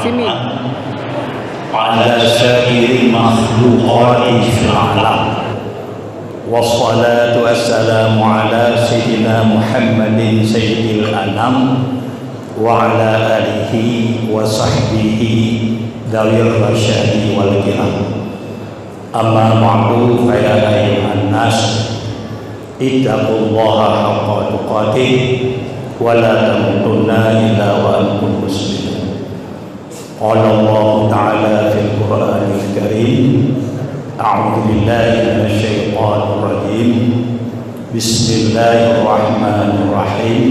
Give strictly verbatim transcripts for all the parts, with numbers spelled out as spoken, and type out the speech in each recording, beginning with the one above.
Sini. Ala syarril makhluqati fil alam. Wassalatu wassalamu ala sayyidina Muhammadin sayyidil anam wa ala alihi wa sahbihi dzawir rasyadi wal kiram. Amma ba'du, fa ya ayyuhan nas, ittaqullaha haqqa tuqatih wa la tamutunna illa wa antum muslimun. Qala Allahu ta'ala fil Qur'anil Karim, a'udzu billahi minasy syaithanir rajim. Bismillahirrahmanirrahim.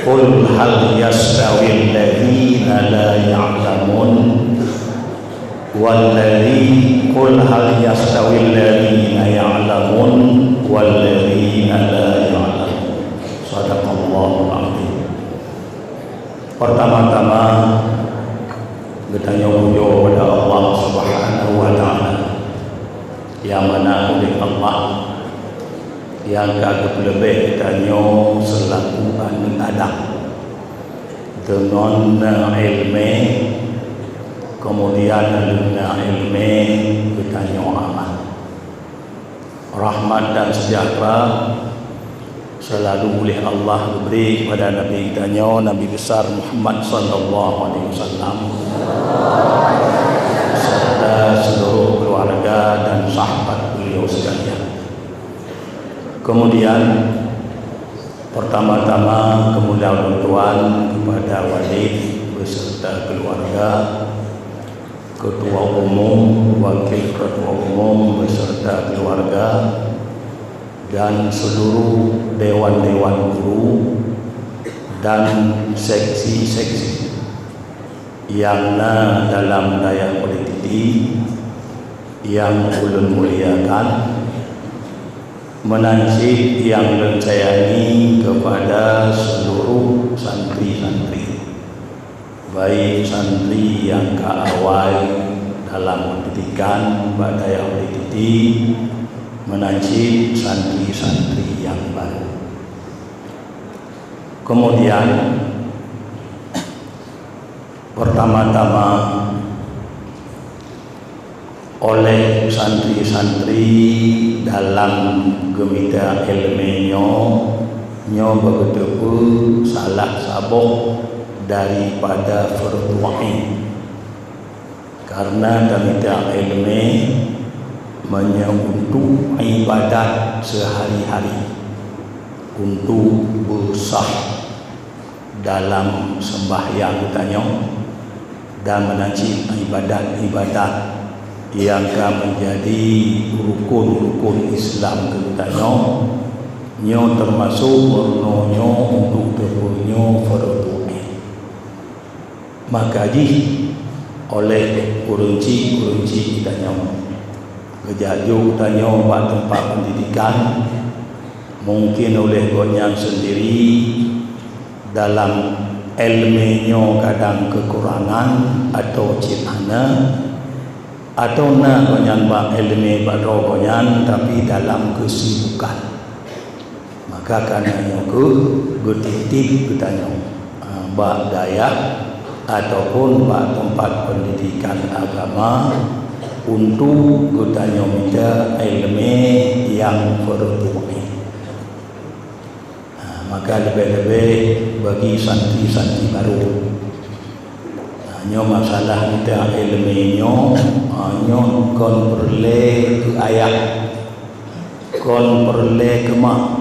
Qul hal yastawil ladzina la ya'lamun Walladzi, qul hal yastawil ladzina ya'lamun walladzina la ya'lamun. Shadaqallahul adzim. Pertama-tama, geutanyoe pujoe keupada Allah Subhanahu wa Ta'ala, nyang mana uleh Allah nyang ka geupeuleubeh geutanyoe seulaku aneuk Adam. Deungon na iéleumé, keumudian na iéleumé geutanyoe aman. Rahmat dan seujahteura seulalu uleh Allah geubri keupada Nabi geutanyoe, Nabi Besar Muhammad sallallahu alaihi wasallam, serta seluruh keluarga dan sahabat beliau sekalian. Kemudian, pertama-tama, kemudian ulôn tuan kepada Walid beserta keluarga, Ketua Umum, Wakil Ketua Umum beserta keluarga, dan seluruh dewan-dewan guru dan seksi-seksi nyang na dalam dayah Polititi nyang ulôn muliakan, meunan cit nyang lôn sayangi kepada seluruh santri-santri, baik santri nyang ka awai dalam pendidikan bak dayah Polititi, meunan cit santri-santri nyang baru. Kemudian, pertama-tama, oleh santri-santri dalam geumita iéleumé nyoe, nyoe beugeuteupeue salah saboh daripada fardhu ain. Karena tamita iéleumé meunyoe untuk ibadat seuhari-hari, untuk beusah dalam seumbahyang geutanyoe dan meunan cit ibadat-ibadat nyang ka meunjadi rukon-rukon Islam geutanyoe, nyoe teumasok meurunoe nyoe untuk teupeue nyoe fardhu ain. Maka jih oleh ureuëng chik-ureuëng chik geutanyoe, geujak jok geutanyoe bak teumpat peundidikan, mungken oleh gobnyan seundiri dalam iéleumé nyoe kadang keukurangan atawa cit hana, atawa na gobnyan bak iéleumé bak droe gobnyan, tapi dalam keusibukan. Maka kana nyoe kheueh geutitip geutanyoe, a, bak dayah ataupun bak teumpat peundidikan agama untuk geutanyoe mita iéleumé nyang fardhu ain. Ha, maka leubeh-leubeh bagi santri-santri barô. Ha, nyoe masalah mita iéleumé nyoe, ha, nyoe kon peureulée keu ayah, kon peureulée keu mak.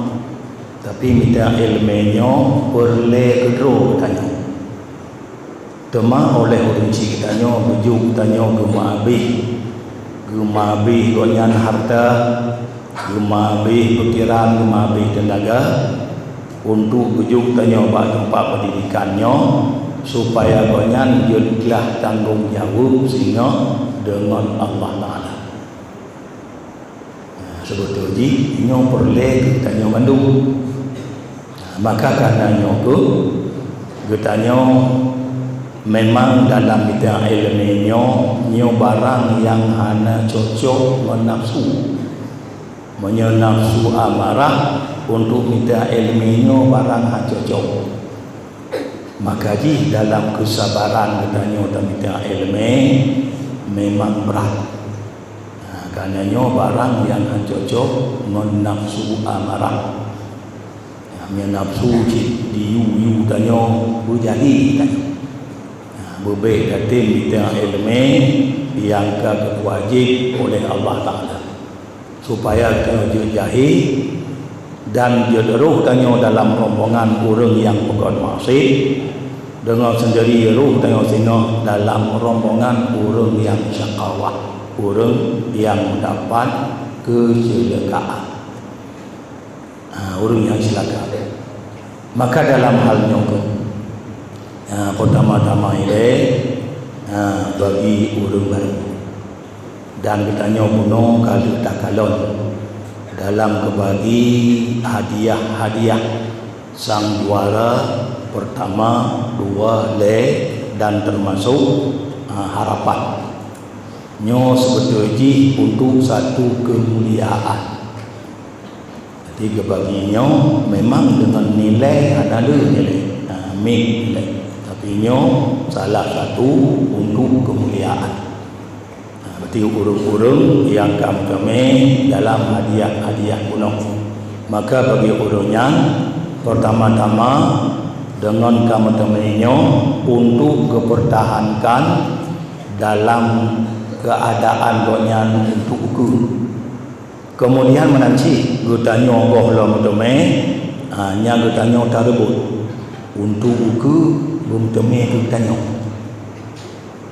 Tapi mita iéleumé nyoe peureulée keudroe geutanyoe. Teuma oleh ureuëng chik geutanyoe beujeuet geutanyoe geumeuabéh, geumeuabéh gobnyan hareuta, geumeuabéh pikeran, geumeuabéh teunaga, untuk beujeuet geutanyoe bak teumpat peundidikan nyoe, supaya gobnyan jeuet glah tanggong jaweueb singoh deungon Allah Taala. Nah, seubeutôi jih nyoe peureulée keu geutanyoe mandum. Nah, maka kana nyoe kheueh geutanyoe memang dalam bidang iéleumé nyoe, nyoe barang nyang hana cocok ngon nafsu. Meunyoe nafsu amarah untuk mita iéleumé nyoe barang hana cocok. Maka jih dalam keusabaran geutanyoe tamita iéleumé memang brat. Ha, kareuna nyoe barang nyang han cocok ngon nafsu amarah. Ha, meunyoe nafsu cit diyue-yue tanyoe, beujadi tanyoe. Ha, beubék tatem tamita iéleumé nyang ka geuwajéb oleh Allah Taala. Supaya tanyoe jeuet jahé dan jeuet rhoh tanyoe dalam rombongan ureuëng nyang peugot maksiat, deungon seundiri rhoh tanyoe singoh dalam rombongan ureuëng nyang syakawah, ureuëng nyang dapat keuceuleukaan. Ha, ureuëng nyang cilaka. Maka dalam hal nyoe kheueh, ha, peutama-tama ilée, ha, bagi ureuëng barô. Dan geutanyoe bunoe ka lheueh takalon dalam geubagi hadiah-hadiah sang juara peurtama, dua, lhée, dan teumasok, ha, harapan. Nyoe seubeutôi jih untuk satu keumuliaan. Jadi geubagi nyoe memang deungon nilai hana le nilai, ha, mit nilai. Tapi nyoe salah satu untuk keumuliaan. Ha, berarti ureuëng-ureuëng nyang ka meuteumé dalam hadiah-hadiah bunoe. Maka bagi ureuëng nyan, peurtama-tama deungon ka meuteumé nyoe untuk geupeurtahankan dalam keuadaan gobnyan untuk ukeue. Keumudian meunan cit geutanyoe goh lom meuteumé, ha, nyang geutanyoe tareubot untuk ukeue beumeuteumé keu geutanyoe.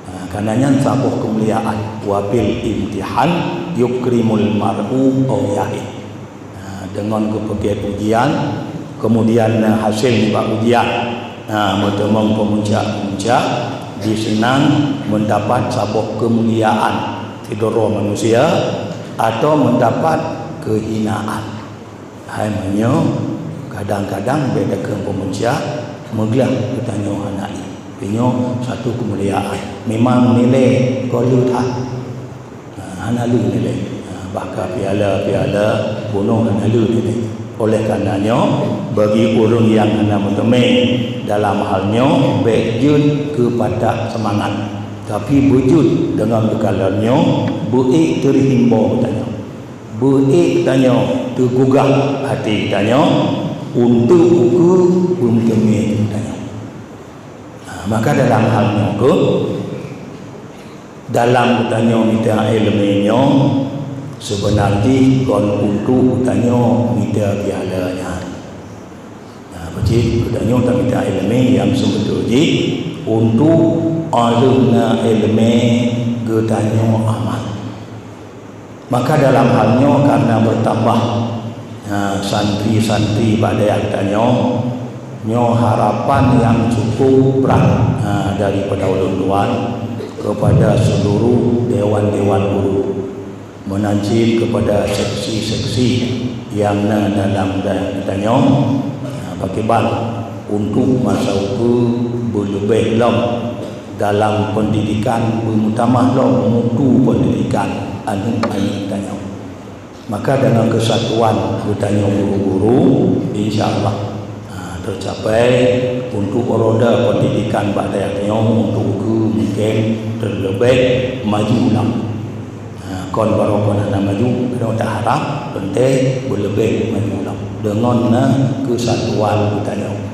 Ha, kareuna nyan saboh keumuliaan, wa bil imtihan yukrimul mar'u au yahin. Ha, deungon geupeugét ujian, keumudian, eh, hasé nibak ujian, ha, meuteumong peumuncak-peumuncak, jih sinan meudapat saboh keumuliaan sidroe manusia, atau meudapat keuhinaan. Hai meunyoe kadang-kadang bék takheun peumuncak, meuglah geutanyoe hana ié. Nyoe satu keumuliaan. Memang nilai gohlom that. Ha, hana le nilai. Ha, bahkan piala-piala bunoe hana le nilai. Oleh karena nyoe, bagi ureuëng nyang hana meuteumé dalam hal nyoe, bék jeuet keu patah seumangat. Tapi beujeuet deungon geukalon nyoe, beuék teuhimbô geutanyoe. Beuék tanyoe teugugah até tanyoe untuk ukeue beumeuteumé tanyoe. Ha, maka dalam hal nyoe kheueh, dalam geutanyoe mita iéleumé nyoe, seubeuna jih kon untuk geutanyoe mita piala nyan. Nah, beujeuet geutanyoe tamita iéleumé nyang seubeutôi jih untuk óh lheueh na iéleumé geutanyoe aman. Maka dalam hal nyoe karena bertambah, ha, santri-santri bak dayah tanyoe, nyoe harapan nyang cukup brat, ha, daripada ulôn tuan kepada seluruh dewan-dewan guru, meunan cit kepada seksi-seksi nyang na dalam dayah tanyoe, ha, pakriban untuk masa ukeue beuleubeh lom dalam pendidikan, beumeutamah lom mutu pendidikan aneuk-aneuk tanyoe. Maka deungon keusatuan geutanyoe guru-guru, insya Allah, ha, teucapai untuk roda pendidikan bak dayah nyoe untuk ukeue mungken teuleubeh maju lom. Ha, kon barô kon hana maju, keunoe taharap teuntée beuleubeh maju lom deungon na keusatuan geutanyoe.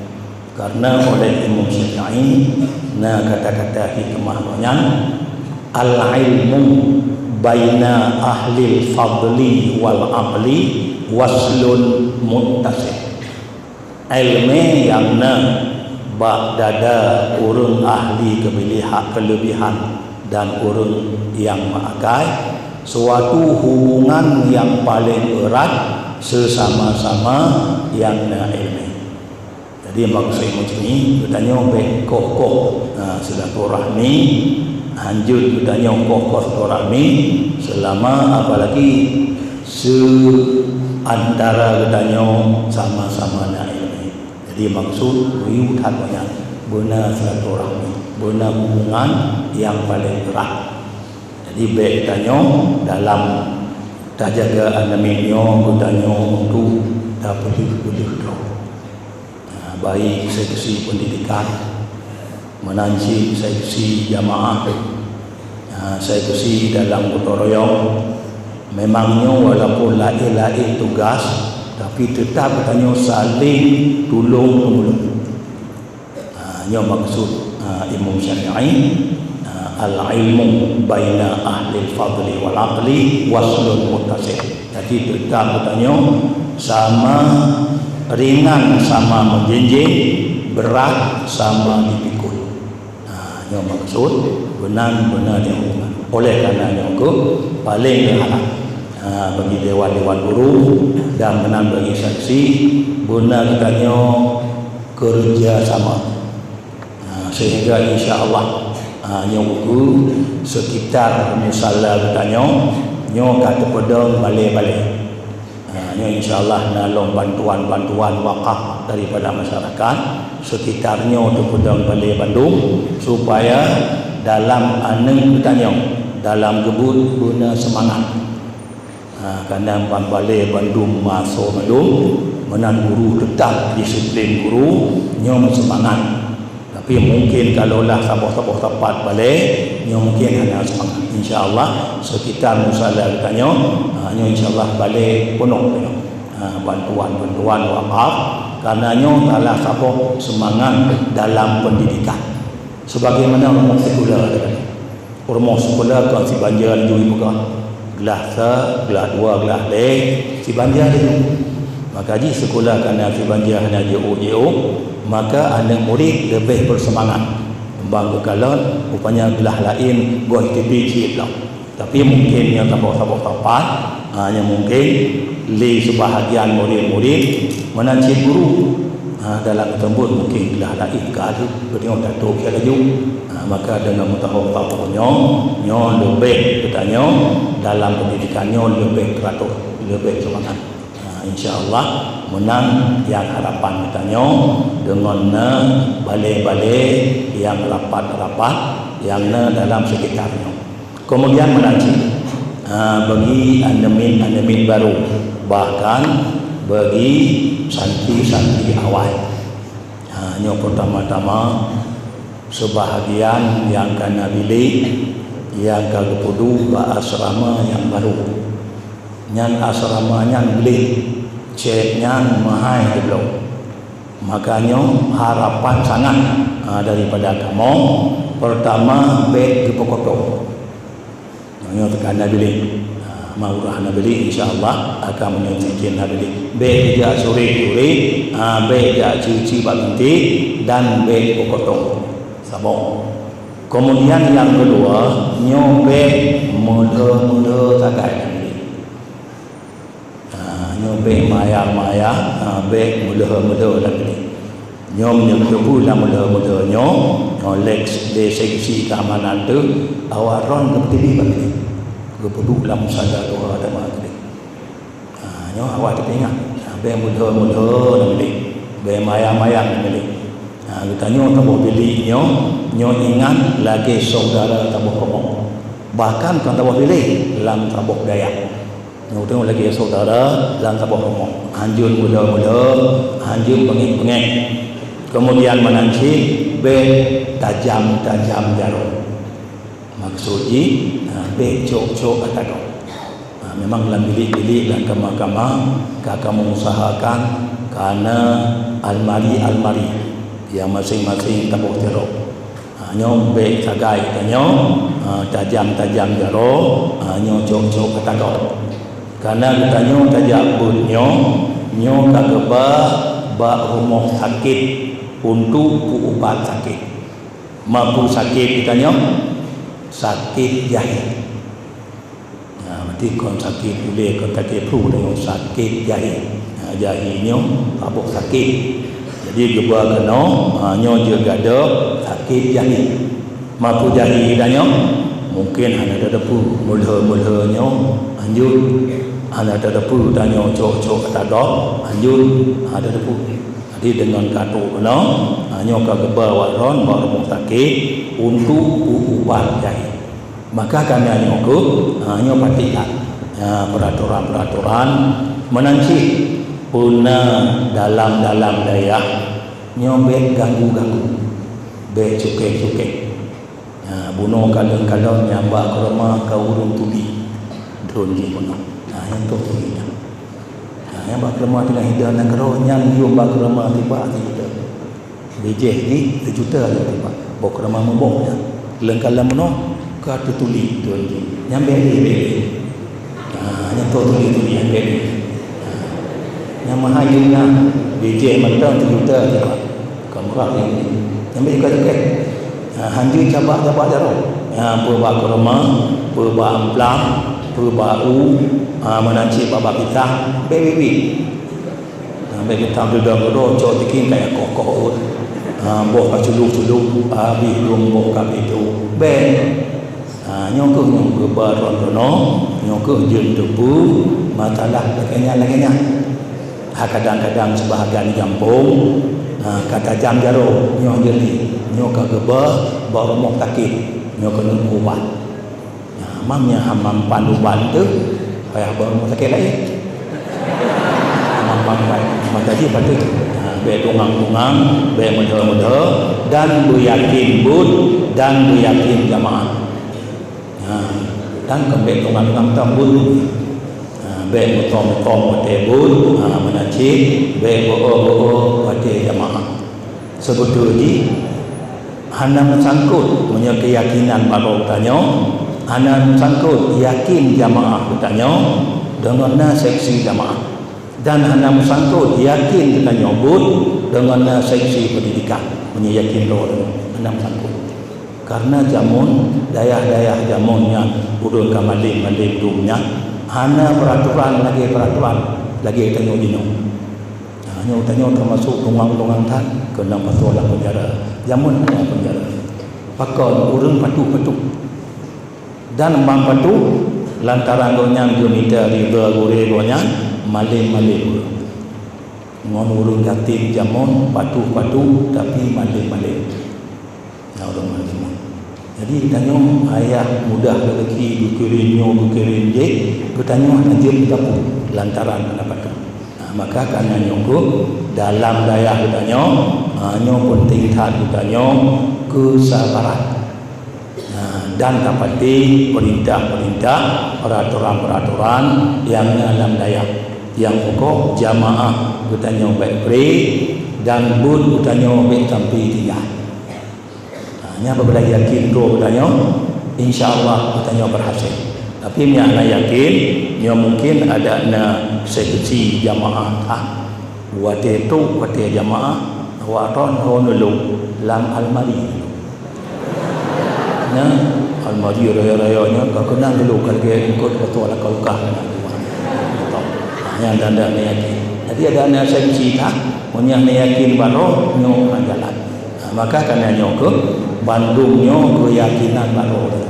Karena oleh Imam Syafi'i na kata-kata hikmah gobnyan, "Al-ilmu baina ahlil fadli wal adli waslun muttasil." Iéleumé nyang na bak dada ureuëng ahli keubiléha-, keuleubihan dan ureuëng nyang meuakai, suatu hubungan nyang paleng erat seusama-sama nyang na iéleumé. Jadi, maksud meucumi, geutanyoe bék koh-koh, ha, silaturahmi, hanjeuet geutanyoe koh-koh silaturahmi seulama, apalagi seuantara geutanyoe sama-sama na iéleumé. Jadi, maksud geuyue that nyan beuna silaturahmi, beuna hubungan nyang paleng erat. Jadi, bék geutanyoe dalam tajaga aneuk miet nyoe geutanyoe untuk tapeuleueh-peuleueh droe. Ha, baik seksi pendidikan, Meunan cit seksi jamaah, ha, seksi dalam gotong royong. Memang nyoe walaupun laén-laén tugas, tapi teutap geutanyoe saléng tulông-meunulông. Ha, nyoe maksud, ha, Imam Syafi'i, ha, "Al-ilmu baina ahlil fadli wal aqli waslun muttasil." Jadi, teutap geutanyoe sama ringan sama meujénjéng, brat sama jipikul. Ha, nyoe maksud, beunan-beunan nyang horeumat. Oleh karena nyoe keuh paleng teuharap, ha, bagi dewan-dewan guru dan meunan bagi seksi, beuna geutanyoe kerja sama. Ha, sehingga insya Allah, ha, nyoe ukeue sekitar musala geutanyoe, nyoe ka teupeudong balé-balé. Ha, nyoe insya Allah na lom bantuan-bantuan wakaf daripada masyarakat sekitar nyoe teupeudong balé bandum, supaya dalam aneuk geutanyoe, dalam geubuet beuna seumangat. Ha, karena ban balé bandum maso bandum, meunan guru teutap disiplin guru, nyoe meuseumangat. Tapi mungkin kalau lah saboh-saboh teumpat balé, nyoe mungkin hana seumangat. Insya Allah, sekitar musala geutanyoe, ha, nyoe insya Allah balé peunoh, peunoh. Ha, bantuan-bantuan wakaf, karena nyoe salah saboh seumangat dalam pendidikan. Sebagaimana rumoh sekuler, rumoh sekuler kon sibanja laju jipeugah, glah sa, glah dua, glah lhèe, sibanja laju. Maka jih sekuler kana sibanja hana jiôh-jiôh, maka aneuk murit leubeh beuseumangat. Bang geukalon, rupanya glah laén goh tibi cit lom. Tapi mungkin nyang saboh-saboh teumpat, ha, nyang mungkin lé seubahagian murit-murit meunan cit guru. Ha, dalam teumpat mungkin glah laén ka lheueh, geutanyoe tatôb cit laju. Ha, maka deungon meusaboh-saboh nyoe, nyoe leubeh geutanyoe dalam pendidikan nyoe leubeh teuratôh, leubeh seumangat. Ha, insya Allah, meunan nyang harapan geutanyoe deungon na balé-balé nyang rapat-rapat nyang na dalam sekitar nyoe. Keumudian meunan cit, ha, bagi aneuk miet-aneuk miet barô, bahkan bagi santri-santri awai. Ha, nyoe peurtama-tama seubahagian nyang kana bilék nyang ka geupeuduek bak asrama nyang barô. Nyan asrama nyan gleh, cét nyan meuhai geubloe. Maka nyoe harapan sangat, ha, daripada kamoe, peurtama bèk geupeukotong. Nyoe teuka na bilék. Ha, ma ureueng na bilék, insya Allah, akan meunyoe sikén na bilék. Bèk jak sore-sore, ha, bèk jak ci-ci bak bintéh, dan bèk peukotong saboh. Keumudian nyang keudua, nyoe bèk meulhö-meulhö sagai na bilék. Ha, nyoe bèk maya-maya, ha, bèk meulhö-meulhö lam bilék. Nyoe meunyoe teupeue lam meulhö-meulhö nyoe, nyoe lé, lé seksi keamanan teuh, awak droen geupeuteubiet bak bilék. Geupeuduek lam musala tuha teuma bilék. Ha, nyoe awak teupeuingat. Ha, bèk meulhö-meulhö lam bilék. Bèk maya-maya lam bilék. Ha, geutanyoe saboh bilék nyoe, nyoe ingat lagèe syedara saboh rumoh. Bahkan kon saboh bilék, lam saboh dayah. Nyoe teuh lagèe syedara lam saboh rumoh. Hanjeuet meulhö-meulhö, hanjeuet beungèh-beungèh. Keumudian meunan cit bèk tajam-tajam jaroe. Maksud jih, ha, bèk cok-cok ata gob. Ha, memang lam bilék-bilék, lam kama-kama ka kamoe usahakan kana almari-almari nyang maséng-maséng saboh sidroe. Ha, nyoe bèk sagai geutanyoe, ha, tajam-tajam jaroe, ha, nyoe cok-cok ata gob. Kana geutanyoe tajak beuet nyoe, nyoe ka geuba bak rumoh sakét untuk peu-ubat sakét. Ma peu sakét geutanyoe? Sakét jahé. Nah, berarti kon sakét ulèe, kon sakét flu, deungon sakét jahé. Nah, jahé nyoe saboh sakét. Jadi geuba keunoe, ha, nyoe jeuet gadôh sakét jahé. Ma peu jahé geutanyoe? Mungkin hana tateupeue, meulhö-meulhö nyoe hanjeuet. Hana tateupeue tanyoe cok-cok ata gob hanjeuet. Hana tateupeue. Jadi deungon ka trôk keunoe, ha, nyoe ka geuba awak droen bak rumoh sakét untuk peu-ubat jahé. Maka kana nyoe keuh, ha, nyoe patéh that, ha, peuratoran-peuratoran meunan cit peue na dalam-dalam dayah nyoe bèk ganggu-ganggu. Bèk cukèe-cukèe. Ha, bunoe kalon-kalon nyang bak keuroma ka ureueng tuli. Dron jih bunoe. Ha, nyan toh tuli nyan. Ha, nyang bak keuroma teungoh hidang nanggroe, nyan yuem bak keuroma tibak sijuta. Bijèh jih sijuta lom tibak. Boh keuroma meuboh nyan. Lôn kalon bunoe ka teutuli dron jih. Nyan bèk lé, bèk lé. Ha, nyan toh tuli-tuli nyan bèk lé. Ha, nyang meuhai jih nyan, bijèh mantong sijuta tibak. Ka murah lé. Nyan bèk cukèe-cukèe. Ha, hanjeuet cabak-cabak jaroe. Ha, peue bak keuroma, peue bak amplang, peue bak u, ha, meunan cit bak, bak pisang, bèk biet-biet. Ha, bèk geutam didong keudroe, cok tikin kaya koh-koh uet. Ha, boh ka culok-culok, habéh lom boh ka pitu. Bèk. Ha, nyoe keuh nyang geuba droe-droe nyoe, nyoe keuh jeuet teupeu masalah lagèe nyan, lagèe nyan. Ha, kadang-kadang sibahagian di gampông, ha, ka tajam jaroe, nyoe jeuet lé, nyoe ka geuba bak rumoh sakét, nyoe keuneuk ubat. Nah, mam nyang hana mampan ubat teuh, payah bak rumoh sakét laén. Mampan ubat, maka jih patut, nah, bèk tungang-tungang, bèk meudeuh-meudeuh, dan beuyakin buet, dan beuyakin jamaah. Nah, dan kon bèk tungang-tungang tam buet. Nah, bèk meutom-tom watèe buet, nah, meunan cit, bèk beu-o-beu-o watèe jamaah. Seubeutôi jih, hana meusangkot meunyoe keuyakinan baroe geutanyoe, hana meusangkot yakin jamaah geutanyoe deungon na seksi jamaah, dan hana meusangkot yakin geutanyoe buet deungon na seksi peundidikan. Meunyoe yakin droe geutanyoe, hana meusangkot. Kareuna jameun, dayah-dayah jameun nyan ureueng ka malém-malém dum nyan, hana peuratoran lagèe peuratoran lagèe tanyoe jinoe. Nah, nyoe tanyoe teumasok tungang-tungang that, keunong pasoe lam peunjara. Jameun keunong peunjara. Pakon ureueng patuh-patuh. Dan ban patuh, lantaran gobnyan geumita ridha gurèe gobnyan, malém-malém ureueng. Ngon ureueng yatim jameun patuh-patuh, tapi malém-malém. Nah, ureueng malém. Jadi, tanyoe ayah mudah rezeki geukirém nyoe, geukirém jéh, geutanyoe hana jeuet geugapu lantaran hana patuh. Nah, maka kareuna nyoe keuh dalam dayah geutanyoe, ha, nyoe peunteng that geutanyoe keusabaran. Nah, dan tapatéh peurintah-peurintah, peuratoran-peuratoran nyang na lam dayah. Nyang pokok jamaah geutanyoe bèk pré dan buet geutanyoe bèk sampai tinggai. Ha, nyan apabila yakin droe geutanyoe, insya Allah geutanyoe berhasil. Tapi meunyo hana yakin, nyoe mungkin adak na seksi jamaah, ah, watèe trok watèe jamaah, awak ron ho neulok lam almari. Nyan, almari raya-raya nyan ka keunong dulu ka lagèe eungkôt batu ala kaukah. Nyan tanda na yakin. Jadi adak na seksi that, meunyo hana yakin baroe nyoe hana jalan. Ha, maka kareuna nyoe keuh bandum nyoe keuyakinan baroe.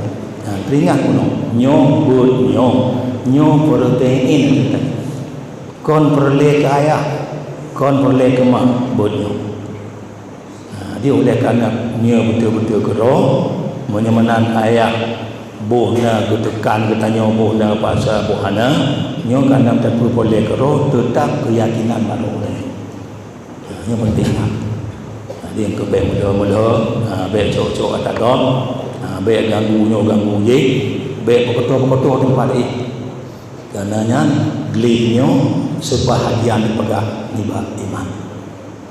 Ha, teuingat keunoe, nyoe buet nyoe, nyoe protein. Kon peureulèe keu ayah, kon peureulèe keu ma buet nyoe. Ha, di oleh kareuna nyoe beutôi-beutôi keudroe, meunyoe meunan ayah boh na geuteukan geutanyoe, boh na paksa, boh hana, nyoe kareuna tapeureulèe keudroe teutap keuyakinan baroe. Ha, nyoe penting. Ha, di keu bèk meudeuh-meudeuh, ha, bèk cok-cok ata gob, ha, bèk ganggu nyoe ganggu jéh, bèk peukoto-koto teumpat éh. Kareuna nyan gleh nyoe seubahagian peugah nibak iman.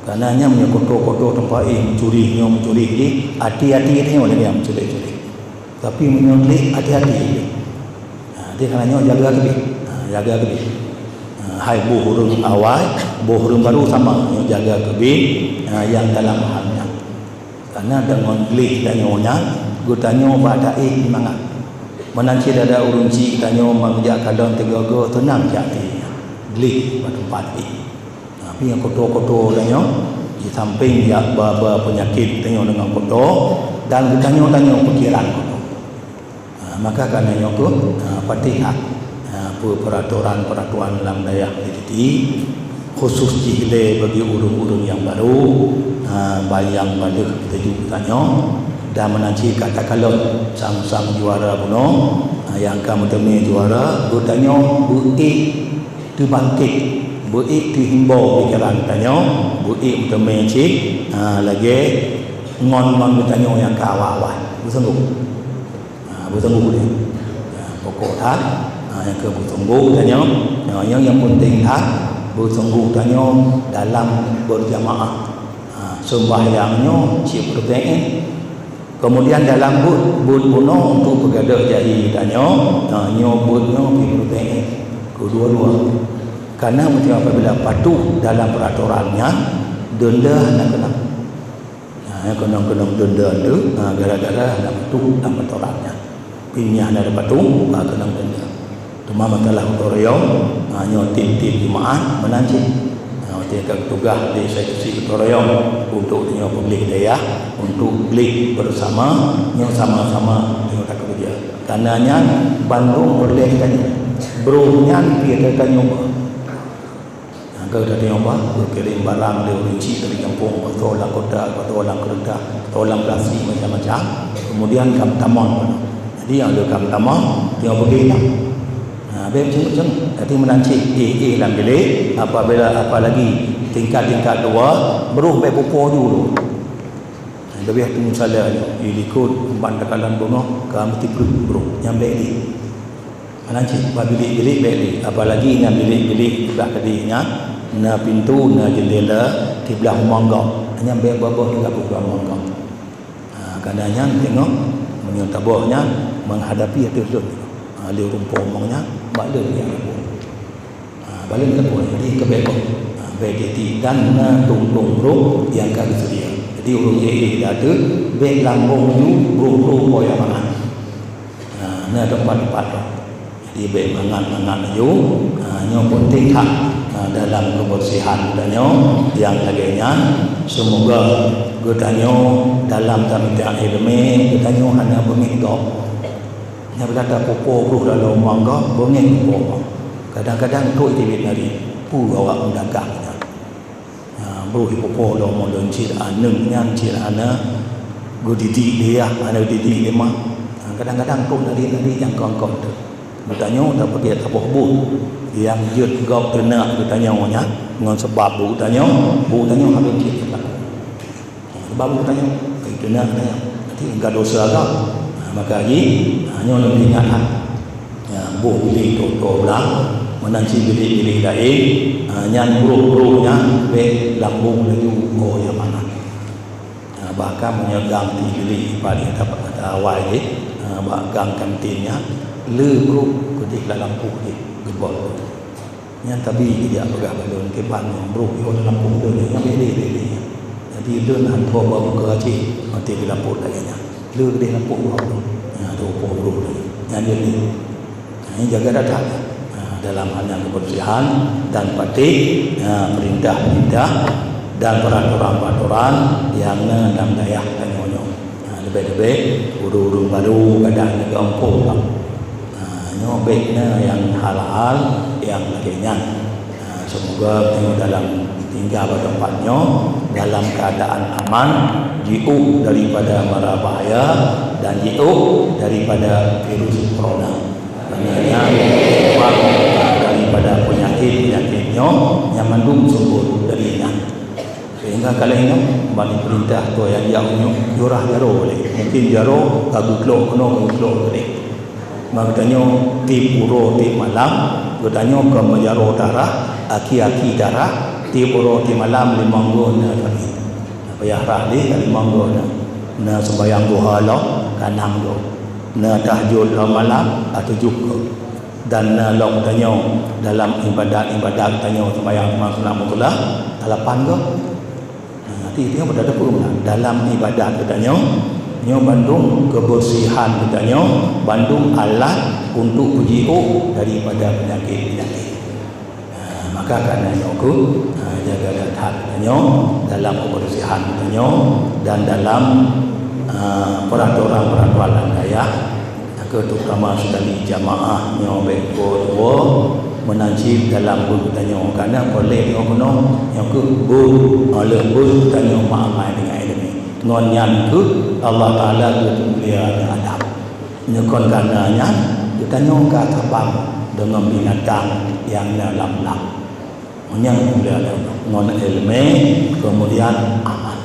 Kareuna nyan meunyoe koto-koto teumpat éh, meucuri nyoe, meucuri jéh, até-até tanyoe lagèe nyang meucuri-curi. Tapi meunyoe gleh, até-até. Ha, jadi kareuna nyoe jaga keubit. Ha, jaga keubit. Ha, hai boh ureueng awai, boh ureueng barô sama, nyoe jaga keubit, ha, nyang dalam hal nyan. Kareuna deungon gleh tanyoe nyan, geutanyoe bak taéh imangat. Meunan cit adak ureueng chik tanyoe meungeujak kalon teuga-ga, teunang jak até nyan. Gleh bak teumpat éh. Tapi nyang koto-koto tanyoe, di sampéng jak ba-ba peunyakét tanyoe deungon koto, dan geutanyoe-tanyoe pikiran koto. Ha, maka kareuna nyoe keuh, ha, patéh that, ha, peu-, peuratoran-peuratoran lam dayah Pidie, khusus jih lé bagi ureueng-ureueng nyang barô, ha, ban nyang baleuh teuju tanyoe, dan meunan cit ka takalon sang-sang juara bunoe, ha, nyang ka meuteumé juara, geutanyoe beu-ék teubangkét, beu-ék teuhimbô pikeran tanyoe, beu-ék meuteumé cit, ha, lagèe Ngon, ngon geutanyoe nyang ka awai-awai. Beusunggoh. Ha, beusunggoh dia. Ha, pokok that. Ha, nyang keu beusunggoh geutanyoe. Ha, nyang, nyang penting that. Beusunggoh geutanyoe dalam berjamaah. Ha, sembahyang nyoe cit peureutée. Kemudian dalam buet, buet bunoe untuk peugadôh jahi geutanyoe. Ha, nyoe buet nyoe pih peureutée. Kedua-dua. Karena meusti apabila patuh dalam peraturan nyan, denda hana keunong. Ha, nyang keunong-keunong denda tu, ha, gara-gara hana patuh lam atoran nyan. Pih nyan hana patuh, ha, keunong denda. Teuma masalah gotong royong, ha, nyoe tiep-tiep Jumaat meunan cit. Ha, watée ka geutugaih lé seksi gotong royong untuk nyoe peugleh dayah, untuk gleh bersama, nyoe sama-sama nyoe takeureuja. Karena nyan bandum peureulée geutanyoe. Broh nyan pih geutanyoe ba. Nyang ka geutanyoe ba, geukirém barang lé ureueng chik dari gampông, pasoe lam kota, pasoe lam keureutah, pasoe lam plastik, macam-macam. Kemudian ka meutamong. Jadi, nyang lheueh ka meutamong, tanyoe peugah lah. Ha, bèk cungeuk-cungeuk. Jadi, meunan cit, éh-éh lam bilék, apabila, apalagi tingkat-tingkat dua, broh bèk pupo ju lôn. Leubeh tu misalnya, di likot, ban takalon beungoh, ka meuti broh, nyan bèk lé. Meunan cit bak bilék-bilék bèk lé, apalagi nyang bilék-bilék siblah keudéh nyan, na pintoe, na jeundela siblah rumoh gob, nyan bèk boh-boh teugaboh bak rumoh gob. Ha, karena nyan teungoh meunyoe taboh nyan menghadapi ateueh lôn. Ha, lé ureueng po rumoh nyan bak lôn nyang taboh. Ha, bak lôn taboh, jadi keu bèk boh. Ha, bèk jadi dan na tong-tong broh nyang ka geuseudia. Jadi ureueng éh-éh di ateueh bèk lambông ju broh-broh po nyang mangat. Ha, na teumpat-teumpat tu. Jadi, bèk mangat-mangat laju. Ha, nyoe penting that, ha, dalam kebersihan geutanyoe nyang lagèe nyan. Semoga geutanyoe dalam tamita ileumèe, geutanyoe hana beungèh gob. Nyan bila tapupo broh dalam rumoh gob, beungèh pupo. Kadang-kadang trok teubiet nari, peue awak meudagang nyan. Ha, broh jipupo lom ulôn cit aneuk nyan cit hana geudidik lé yah, hana geudidik lé mak. Ha, kadang-kadang trok nari-nari nyang kon-kon teuk. Geutanyoe tapeugèt saboh buet nyang jeuet gob teunak geutanyoe nyan ngon sabab buet geutanyoe, buet geutanyoe hareuem cit teupeulaku. Ha, sabab buet geutanyoe, teunak geutanyoe. Berarti ka dosa gob. Ha, maka jih, ha, nyoe lôn peuingat that. Ya, boh bilék trok-trok blang, meunan cit bilék-bilék laén, ha, nyan broh-broh nyan bèk lambông laju po nyang mangat. Ha, bahkan meunyoe gang tiep bilék paléng ata, ata awai jih, ha, bak gang kantin nyan, le broh keudéh lam lampôh jih geubot. Nyan tabi geujak peugah bak lôn, kiban nyoe broh yoh lam lampôh lôn nyan, bèk lé, bèk lé. Jadi lôn hantom bak muka cit, maté geulampôh lagèe nyan. Le keudéh lampôh gob lôn. Nyan, tu po broh lôn. Nyan jeuet lé. Nah, ini jaga that-that. Nah, dalam hal nyang kebersihan dan patuh, nah, perintah-perintah dan peraturan-peraturan nyang na lam dayah tanyoe nyoe. Nah, leubeh-leubeh ureueng-ureueng barô kadang nyoe gampông lah. Nah, nyoe bèk na nyang hal-hal nyang lagèe nyan. Nah, semoga tanyoe dalam tinggai bak teumpat nyoe dalam keuadaan aman, jiôh daripada mara bahaya dan jiôh daripada virus corona. Karena nyan sebab daripada peunyakét-peunyakét nyoe nyang mandum sumber dari nyan. Sehingga ka lheueh nyoe, ban peurintah tuan nyang jak nyoe, jurah jaroe lé. Mungkin jaroe ka geutlok keunoe, ka geutlok keudéh. Maka geutanyoe tiep uroe tiep malam, geutanyoe ka meujaroe darah, aki-aki darah, tiep uroe tiep malam limong goe na kami. Payah rah lé ka limong goe na. Na sembahyang duha lom ka nam goe. Na tahajud lom malam ka tujoh goe. Dan na lom tanyoe dalam ibadat-ibadat tanyoe sembahyang sunat mutlak ka lapan goe. Nah, arti nyoe pada teupeu meunan dalam ibadat geutanyoe, nyoe bandum kebersihan geutanyoe, bandum alat untuk peujiôh daripada peunyakét-peunyakét. Nah, maka karena nyoe keuh, nah, jaga that-that geutanyoe dalam kebersihan geutanyoe dan dalam, ah, peraturan-peraturan lam dayah. Nyang keu terutama sekali jamaah nyoe bèk po tuwoe meunan cit dalam buet geutanyoe. Karena peureulèe nyoe keunoe, nyoe keuh buet, nyoe lheueh buet geutanyoe meuamai deungon ileumèe. Ngon nyan keuh Allah Taala geupeumulia aneuk Adam. Nyoe kon karena nyan, geutanyoe ka tabang deungon binatang nyang na lam blang. Ngon nyan geupeumulia aneuk Adam. Ngon ileumèe, keumudian amal.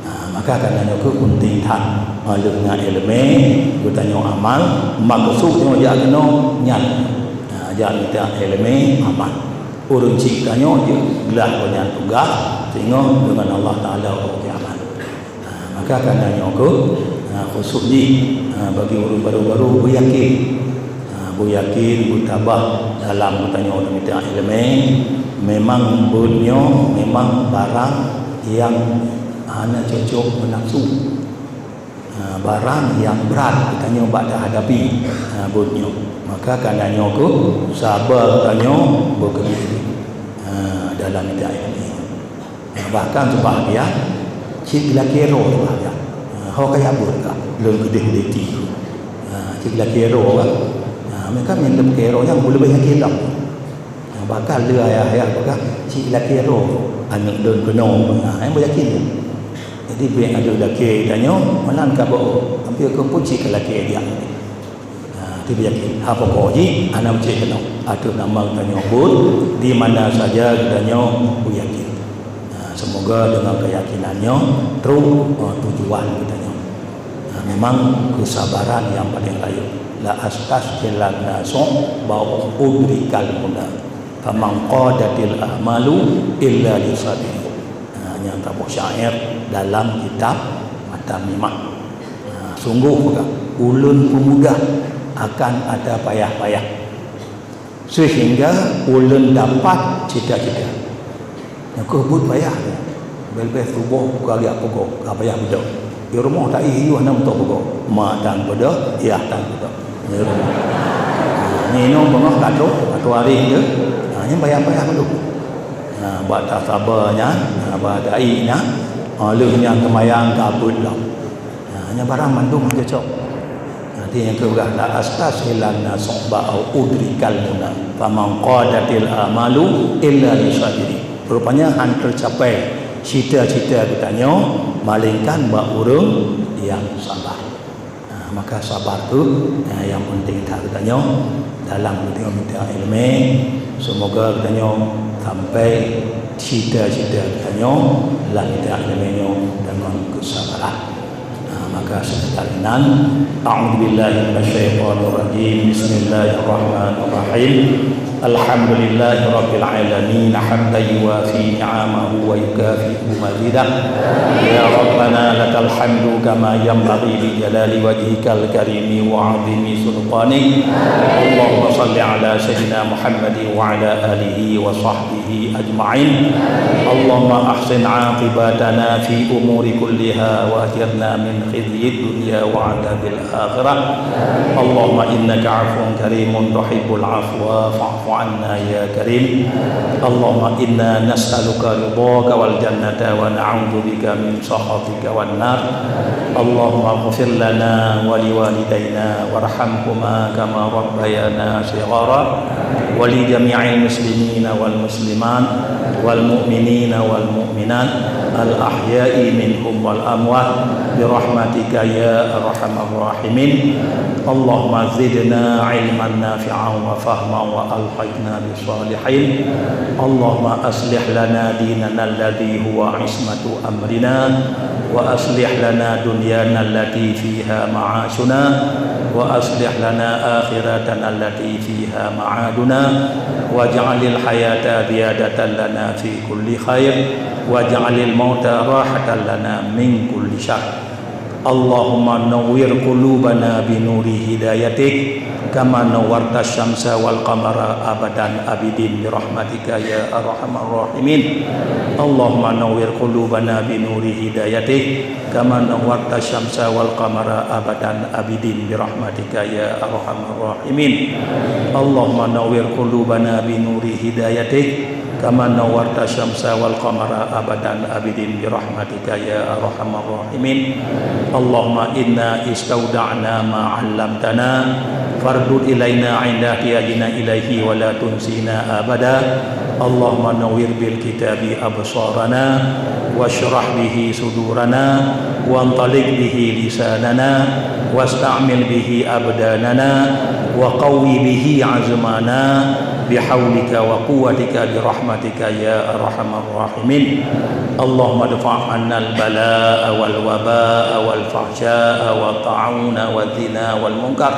Nah, Maka karena nyoe keuh peunteng that, lheueh nyan iéleumé, geutanyoe amal, maksud nyoe jak keunoe nyan. Ha, jak mita iéleumé, amal. Ureuëng chik tanyoe jeuet glah nyan tugaih, singoh deungon Allah Taala uroe kiamat. Ha, maka karena nyoe keuh, ha, khusus jih, ha, bagi ureuëng baru-baru beuyakin. Ha, beuyakin, beutabah dalam geutanyoe mita iéleumé, memang buet nyoe memang barang nyang hana cocok meunafsu. Ha, barang nyang brat geutanyoe bak tahadapi, ha, buet nyoe. Maka karena nyoe keuh saba geutanyoe beukeudeh, ha, dalam mita iéleumé. Ha, bahkan sebahagian cit lakée droe sebahagian. Ha, ho kaya buet ka lôn keudeh-keudeh ti. Ha, cit lakée droe kan. Ha, mereka nyang lakée droe nyang leubeh yakin lom. Ha, bahkan lé ayah-ayah peugah, "Cit lakée droe aneuëk lôn keunoe." Ha, nyang beuyakin nyan. Jadi bék aneuëk lakée tanyoe meunan ka beu, tapi keu pun cit lakée dia. Ha, tu beuyakin. Ha, pokok jih hana meucéh keunoe. Ateueh nama tanyoe buet, di mana saja tanyoe beuyakin. Ha, semoga dengan keyakinan nyoe trok, ha, tujuan geutanyoe. Ha, memang kesabaran yang paling rayeuk. La astashilanna su'ba udrikal muna. Faman qadatil a'malu illa lisabirin. Ha, nyang taboh syair dalam kitab Mata Mimah. Ha, sungguh peugah, ulôn peumudah akan ata payah-payah, sehingga ulôn dapat cita-cita. Nyoe keuh buet payah. Leubeh-leubeh tuboh ka geujak peugoe, ka payah beudôh. Di rumoh taéh yôh hana meutoh peugoe. Ma tan beudôh, yah tan beudôh. Nyoe rumoh. Ha, nyoe inong beungoh ka trok, ka trok hari tu. Ha, nyan payah-payah beudôh. Ha, bak tasaba nyan, ha, bak taéh nyan. Ha, lheueh nyan seumayang ka beuet lom. Ha, nyan barang mandum cocok. Arti nyang keuh peugah, "La astashilanna su'ba au udrikal muna, faman qadatil a'malu illa lisabirin." Rupanya hana teucapai cita-cita geutanyoe, melainkan bak ureuëng nyang sabar. Ha, maka sabar tu, ha, nyang peunteng that geutanyoe dalam geutanyoe mita iéleumé. Semoga geutanyoe sampai cita-cita geutanyoe lam mita iéleumé nyoe deungon keusabaran. Nah, maka sekedar inan, a'udzubillahi minasyaitonirrajim. Bismillahirrahmanirrahim. Alhamdulillahirabbil alamin, hamdan yuwafi ni'amahu wa yukafi'u mazidah. Ya Rabbana lakal hamdu kama yanbaghi li jalali wajhikal karimi wa 'azimi sultanik. Allahumma shalli ala sayyidina Muhammadin wa ala alihi wa sahbihi ajma'in. Allahumma ahsin aqibatana fi umuri kulliha wa ajirna min khizyid dunya wa adzabil akhirah. Allahumma innaka afuwun karimun tuhibbul afwa fa'fu anna ya karim. Allahumma inna nas'aluka ridhaka wal jannata wa na'udzubika min sakhatika wan nar. Allahumma ighfir lana wa liwalidayna warhamhuma kama rabbayana shighara. Wa li jami'il muslimina wal muslimat, wal mu'minina wal mu'minat, al ahya'i minhum wal amwat, bi rahmatika ya arhamar rahimin. Allahumma zidna ilman nafi'an wa fahman wa alhiqna bis salihin. Allahumma aslih lana dinana alladhi huwa ismatu amrina, wa aslih lana dunyana allati fiha ma'ashuna, wa aslih lana akhiratana allati fiha ma'aduna, waj'alil hayata ziyadatan lana fi kulli khair, waj'alil mauta rahatan lana min kulli syarr. Allahumma nawwir qulubana bi nuri hidayatik, kama nawwarta syamsa wal qamara abadan abidin bi rahmatika ya arhamar rahimin. Allahumma nawwir qulubana bi nuri hidayatik, kama nawwarta syamsa wal qamara abadan abidin bi rahmatika ya arhamar rahimin. Allahumma nawwir qulubana bi nuri hidayatik, kama nawwarta syamsa wal qamara abadan abidin bi rahmatika ya arhamar rahimin. Allahumma inna istauda'na ma 'allamtana, fardud ilaina 'inda ihtiyajina ilaihi wa la tunsina abada. Allahumma nawwir bil kitabi absarana, wasyrah bihi sudurana, wantaliq bihi lisanana, wasta'mil bihi abdanana, wa qawwi bihi azmana, بحولك وقوتك برحمتك يا أرحم الراحمين. اللهم ادفع عنا البلاء والوباء والفحشاء والطاعون والزنا والمنكر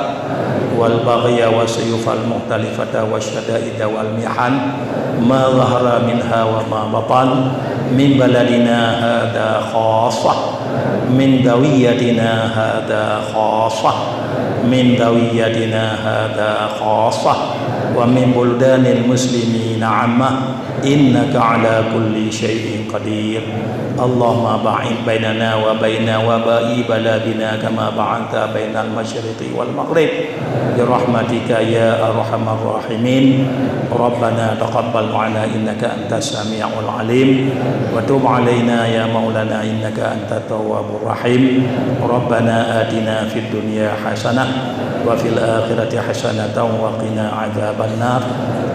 والبغي والسيوف المختلفة والشدائد والمحن ما ظهر منها وما بطن من بلدنا هذا خاصة، من زاويتنا هذا خاصة، من زاويتنا هذا خاصة، ومن بلدان المسلمين عامة، إنك على كل شيء قدير. اللهم باعد بيننا وبين وباء بلادنا كما باعدت بين المشرق والمغرب برحمتك يا أرحم الراحمين. ربنا تقبل منا إنك أنت السميع العليم، وتب علينا يا مولانا إنك أنت التواب الرحيم. ربنا آتنا في الدنيا حسنة وفي الآخرة حسنة وقنا عذاب النار.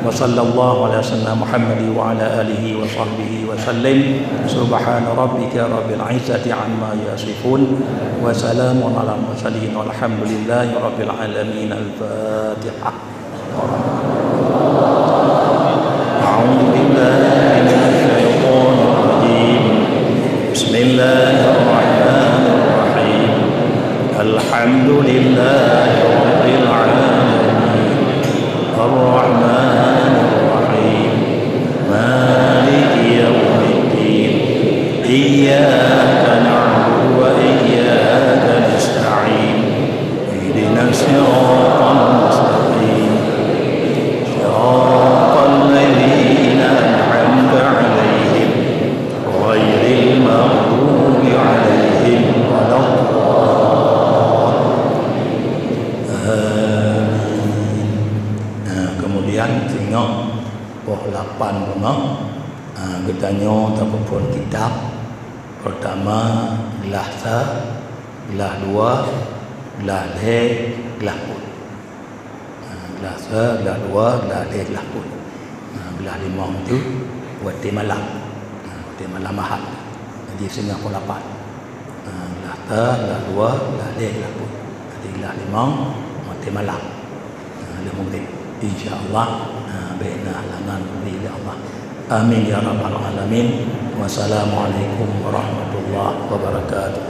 وصلى الله على سيدنا محمد وعلى آله وصحبه وسلم. سبحان ربك رب العزة عما يصفون. وسلام على المرسلين والحمد لله رب العالمين. الفاتحة. أعوذ بالله من الشيطان الرجيم. بسم الله الرحمن الرحيم. الحمد لله رب العالمين. الرحمن الرحيم. مالك يوم الدين. إياك نعبد وإياك نستعين. اهدنا الصراط المستقيم. صراط الذين أنعمت عليهم غير المغضوب عليهم ولا الضالين. آمين. Nah, kemudian singoh poh lapan beungoh, ah, geutanyoe tapeuphon kitab. Peurtama, glah sa, glah dua, glah lhèe, glah peuet. Ha, glah sa, glah dua, glah lhèe, glah peuet. Ha, glah limong tu watèe malam. Ha, watèe malam Ahad. Jadi, singoh poh lapan. Ha, glah sa, glah dua, glah lhèe, glah peuet. Jadi, glah limong watèe malam. Ha, lheuh Maghrib. Insya Allah, ha, bèk na halangan lé Allah. Amin ya rabbal alamin. Wassalamualaikum warahmatullahi wabarakatuh.